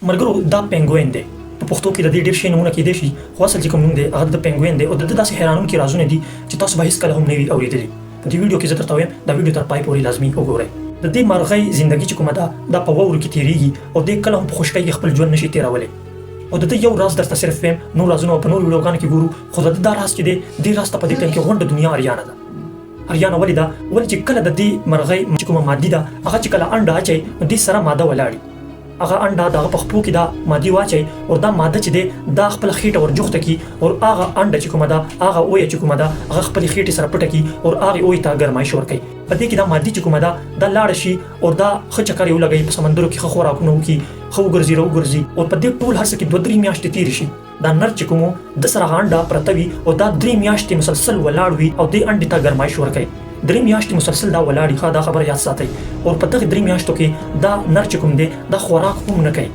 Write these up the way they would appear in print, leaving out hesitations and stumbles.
ملګرو دا پنګوین دی. په پښتو کې د دې ډېر شی نومونه کېدای شي، خو اصل چې کوم نوم دی هغه د ده پنګوین دی او د ده داسې حیرانونکي رازونه دي چې تاسو به هېڅکله هم نه وي اورېدلي. په دې ویډیو کې زه درته وایم دا ویډیو تر پای پورې لازمي وګورئ. د دې مرغۍ زندګي چې کومه ده دا په واورو کې تېرېږي او دی کله هم په خشکۍ کې خپل ژوند نه شي تېرولی. او د ده یو راز درته صرف وایم، نور رازونه به په نورو ویډیوګانو کې ګورو، خو د ده دا راز چې دی، دې راز ته په دې ټایم کې غونډه دنیا اریانه ده. اریانه ولې ده؟ ولې چې کله د دې مرغۍ چې کومه مادي ده هغه چې کله انډه اچوي نو دې سره ماده ولاړي. هغه انډه د هغه په خپو کې دا مادي واچوي او دا ماده چې دی دا خپله خېټه ور جوخته کړي او هغه انډه چې کومه ده هغه اویه چې کومه ده هغه خپلې خېټې سره پټه کړي او هغې اویې ته ګرمایش ورکوي. په دې کې دا مادي چې کومه ده دا لاړه شي او دا ښه چکر یې ولګوي، په سمندرو کې ښه خوراکونه وکړي، ښه وګرځي راوګرځي او په دې ټول هر څه کې دوه درې میاشتې تېرې شي. دا نر چې کوم ده سره هغه انډه پرته وي او دا درې میاشتې مسلسل ولاړ وي او دې انډې ته ګرمایش ورکوي. درې میاشتې مسلسل دا ولاړ وي، ښه دا خبره یاد ساتئ، او په دغه درې میاشتو کې دا نر چې کوم دی دا خوراک هم نه کوي.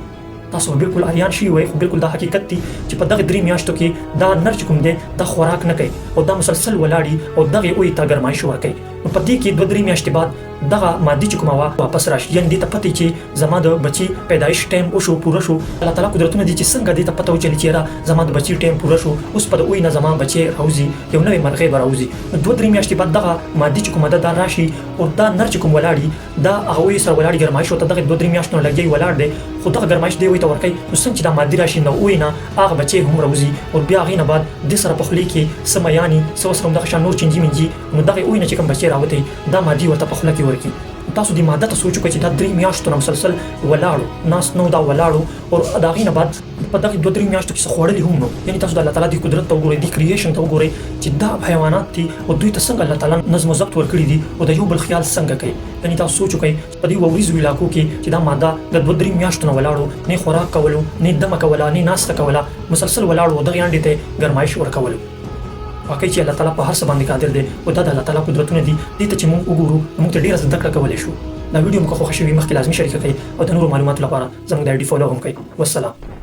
تاسو به بالکل اریان شي وای، خو بالکل دا حقیقت دی چې په دغه درې میاشتو کې دا نر چې کوم دی دا خوراک نه کوي او دا مسلسل ولاړ وي او دغه اوی ته ګرمایش ورکوي. نو په دې کې دوه درې میاشتې بعد دغه مادي چې کومه وه واپس راشي، یعنی دې ته پته چې زما د بچي پیدایش ټایم وشو، پوره شو. الله تعالی قدرتونه دي چې څنګه دې ته پته وچلي چې یاره زما د بچي ټایم پوره شو، اوس په د اوی نه زما بچی راوځي، یو نوې مرغۍ به راوځي. نو دوه درې میاشتې بعد دغه مادي چې کومه ده دا راشي او دا نر چې کوم ولاړ وي دا هغه اوی سره ولاړ ګرمایش ورته دغه دوه درې میاشتو نه لګیاي ولاړ دی، خو دغه ګرمایش دی اوی ته ورکوي. نو څنګه چې دا مادي راشي نو اوی نه هغه بچی هم راوځي او بیا هغې نه بعد دې سره په خولې کې څه میاني څه ورسره همدغه شان نور چینجي مینجي، نو دغه اوی نه چې کوم بچی راوتی دا مادي ورته په خوله کې ورکي. نو تاسو دې ماده ته سوچ وکړئ چې دا درې میاشتو نه مسلسل ولاړو، ناست نه و، دا ولاړو او د هغې نه بعد په دغه دوه درې میاشتو کې څه خوړلي هم نو. یعنی تاسو د الله تعالی دې قدرت ته وګورئ، دې کریشن ته وګورئ چې دا حیوانات دي او دوی ته څنګه الله تعالی نظم و ضبط ورکړي دي او د یو بل خیال څنګه کوي. یعنی تاسو سوچ وکړئ په دې واوریزو علاقو کې چې دا ماده د دوه درې میاشتو نه ولاړو، نه خوراک کولو، نه دمه کوله، نه ناسته کوله، مسلسل ولاړو او دغې انډې ته یې ګرمایش ورکولو. واقعي چې الله تعالی په هر څه باندې قادر دی او دا د الله تعالی قدرتونه دي. دې ته چې موږ وګورو نو موږ ته ډېره زده کړه کولی شو. دا ویډیو مو که خوښه شوي مخکې لازمي شریکه کړئ او د نورو معلوماتو لپاره زموږ د آی ډي فالو هم کړئ. والسلام.